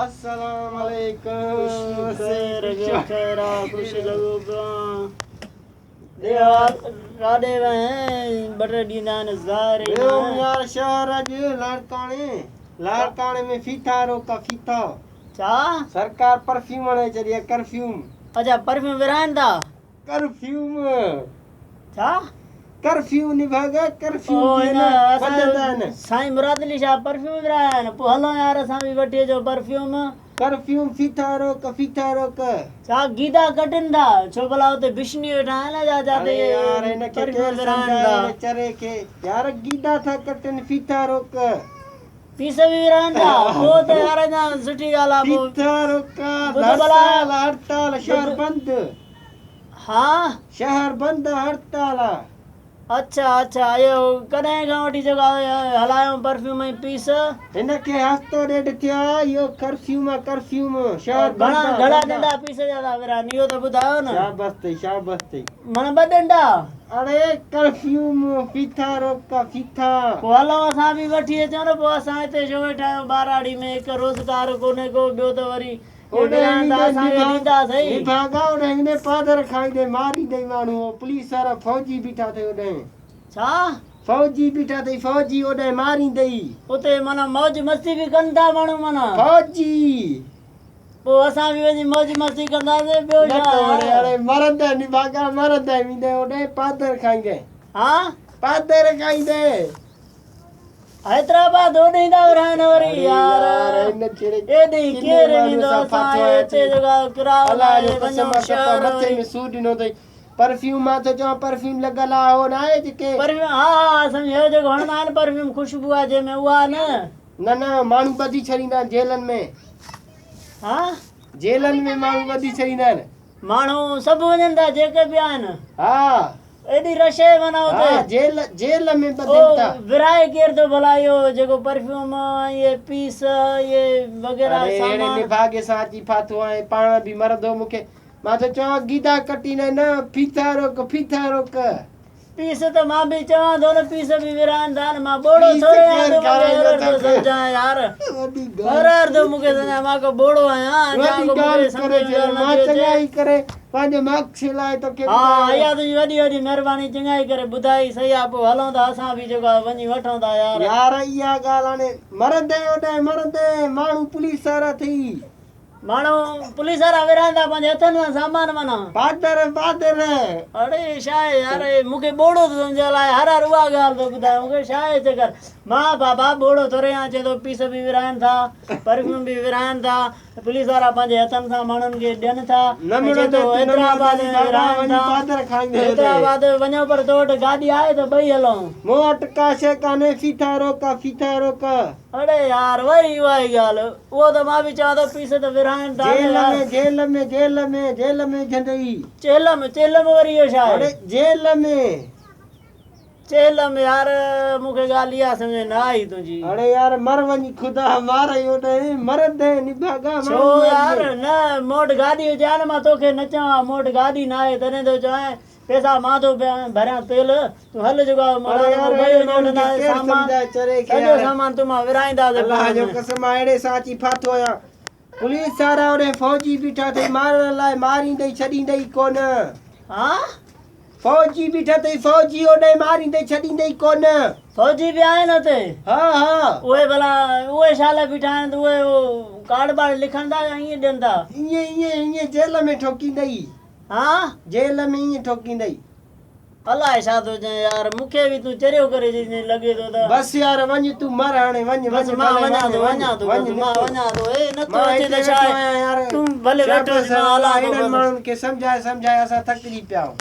السلام عليڪم. خوشي خير جو خير آ خوش لڳو پيو آن. راڏي وهين ٻه ٽي ڏيندا آهن ظاهر ئي ويو ناهي. يار شهر اڄ لاڙڪاڻي لاڙڪاڻي ۾ ڦيٿا روڪ ڦيٿا. ڇا؟ سرڪار پرفيوم هڻي ڇڏي آ ڪرفيوم. اڇا پرفيوم ورهائن ٿا. ڪرفيوم. ڇا؟ ڪرفيو نڀاڳا ڪرفيو او جيئن هن نه اسان وڌندا آهن. سائين مراد علي شاهه پرفيوم ورهايا آهن پوء هلون يار اسان به وٺي اچون پرفيوم. ڪرفيوم ڦيٿا روڪ ڦيٿا روڪ. ڇا گيدا ڪڍن ٿا ڇو ڀلا اتي بشني ويٺا آهن يا جاتي اڙي يار هن کي پرفيوم ڪير ورهائن سمجهائي ٿا. هن چري کي يار گيدا ٿا ڪٽن ڦيٿا روڪ. پيسا به ورهائن ٿا پوء ته يار اڃا سٺي ڳالهه آ پوء. ڦيٿا روڪ ٻڌ ڀلا هڙتال هڙتال شهر بند. ها. شهر بند هڙتال آ. اڇا اڇا اهو ڪڏهن کان وٺي جيڪو هلايو پرفيوم ۽ پيس. هن کي هفتو ڏيڍ ٿيو آ اهو ڪرفيوم آ ڪرفيوم شهر گهڻا بند آ گهڻا بند آ. ڏنڊا پيس جا ٿا ورهائن اهو ته ٻڌايو نه. شابس ٿئي شابس ٿئي. معنيٰ ٻه ڏنڊا. اڙي ڪرفيوم ڦيٿا روڪ ڦيٿا. پوء هلو اسان به وٺي اچون نه پوء اسان هتي ڇو ويٺا آهيون ٻهراڙي ۾ هڪ روزگار ڪونهي ڪو ٻيو ته وري نڀاڳا اوڏانهن ويندي پادر کائيندي ماريندئي ماڻهو پوليس وارا فوجي بيٺا اٿئي اوڏانهن. ڇا؟ فوجي بيٺا اٿئي فوجي اوڏانهن ماريندئي. اتي معنيٰ موج مستي به ڪن ٿا ماڻهو معنيٰ. فوجي. پوء اسان به وڃي موج مستي ڪنداسين ٻيو نه ڇا ته وري يار. اڙي مرندين نڀاڳا مرندين ويندين اوڏانهن پادر کائيندين. ها؟ پادر کائيندين. حيدرآباد اوڏي ٿا ورهائن وري يار ايڏي ڪير ويندو اسان هتي جيڪا ڪرايو لاهي وڃون شهر مٿي ۾ سور ڏنو اٿئي پرفيوم مان ٿو چوان پرفيوم لڳل آ هو ناهي جيڪي پرفيوم ها ها سمجهيو جيڪو هڻندا آهن پرفيوم خوشبو آ جنهن ۾ اها نه نه نه ماڻهو ٻڌي ڇڏيندا آهن جيلن ۾ ها جيلن ۾ ماڻهو ٻڌي ڇڏيندا آهن ماڻهو سڀ وڃن ٿا جيڪي به آهن ها ايڏي رش آهي معنيٰ اتي. ها جيل جيل ۾ ٻڌين ٿا. او ورهائي ڪير ٿو ڀلا اهو جيڪو پرفيوم اهي پيس اهي وغيره اڙي اهڙي سامان. نڀاڳي سان اچي ڦاٿو آهين پاڻ به مرندو مون کي مان ٿو چوان گيدا ڪٽيندين نه ڦيٿا روڪ ڦيٿا روڪ. پيس ته مان به چوان ٿو نه پيس به ورهائن ٿا نه مان ٻوڙو پيس ٿوري آهيان ڪير ٿو مون کي کارائيندو هر هر ٿو توکي سمجهان يار وڏي هر ڳالهه هر ٿو مون کي سمجهان مان ڪو ٻوڙو آهيان اڃا وڏي ڪو مون کي ڳالهه سمجهه ڪري ۾ ڇڏي ڳالهه مان نٿي اچي. چڱائي ڪري پنهنجي ماڪسي لاء توکي ها ٻڌايو. اها تنهنجي وڏي وڏي مهرباني چڱائي ڪري ٻڌائي سهي آ پوء هلون ٿا اسان به جيڪو آ وڃي وٺون ٿا يار. يار اها ڳالهه هاڻي مرندين اوڏانهن مرندين ماڻهو پوليس وارا ٿئي. ماڻهو پوليس وارا ورهائين ٿا پنهنجي هٿن سان سامان معنيٰ. پادر پادر. اڙي ڇا آهي يار هي مون کي ٻوڙو ٿو سمجهي الائي هر هر اها ڳالهه ٿو ٻڌائي مون کي ڇا آهي چڪر مان بابا ٻوڙو ٿوري آهيان چئي ٿو پيس به ورهائين ٿا پرفيوم به ورهائين ٿا پوليس وارا پنهنجي هٿن سان ماڻهن کي ڏين ٿا نه ۽ چئي مڙندين ٿو تون نه حيدرآباد مڙندين ۾ بابا ورهائين وڃي ٿا پادر کائيندين هتي. حيدرآباد وڃو پر تو وٽ گاڏي آهي ته ٻئي هلون. مون وٽ ڪا شيء ڪانهي ڦيٿا روڪ ڦيٿا روڪ. اڙي يار وري اها ئي ڳالهه اهو ته مان به چوان ٿو پيس ته ورهائين ٿا نه جيل يار. ۾ جيل ۾ جيل ۾ جيل ۾ وجهندئي. چيلم چيلم وري اهو ڇا آهي. اڙي جيل ۾. چيلم يار مون کي ڳالهه اها سمجهه ۾ نه آئي تنهنجي. اڙي يار مر وڃي خدا مارئي اوڏانهن مرندين نڀاڳا ڇو ماڻهو يار ماريندئي. نه مون وٽ گاڏي هجي ها نه مان توکي نه چوان ها مون وٽ گاڏي نه آهي تڏهن ٿو چوانء پئسا مان ٿو ڀريان تيل تون هل جيڪو آهي اڙي مولانا يار پوء ٻئي اهڙي وڃي ماڻهو کي وٺنداسين ڪير سامان سمجهائي چري کي سڄو يار. سامان تون مان ورهائينداسين الله پاڻ جو ۾. قسم مان اهڙي سان اچي ڦاٿو آهيان پوليس وارا اوڏانهن فوجي بيٺا اٿئي مارڻ لاء ماريندئي ڇڏيندئي ڪونه. ها؟ فوجي بيٺا اٿئي فوجي اوڏانهن ماريندئي ڇڏيندئي ڪونه. فوجي به آهن اتي؟ ها ها. اهي ڀلا اهي ڇا لاء بيٺا آهن ته اهي اهو ڪارڊ ٻارڊ لکن ٿا يا ائين ڏين ٿا؟ ائين ائين ائين جيل ۾ ٺوڪيندئي. ها؟ جيل ۾ ائين ٺوڪيندئي. الائي ڇا ٿو چئين يار مون کي به تون چريو ڪري ڇڏيندين لڳي ٿو ته. بس يار وڃ تون مر هاڻي وڃ بس وڃ مان ڀلي وڃان وڃ ٿو وڃ وڃان ٿو وڃ بس مان نڪر. وڃان ٿو اي نٿو مان اچي هتي ته ڇا ويٺو آهي آهيان يار تون ڀلي ويٺو شابس هج مان الله هلان ٿو اهڙن بس. ماڻهن کي سمجهائي سمجهائي اسان ٿڪجي پيا آهيون.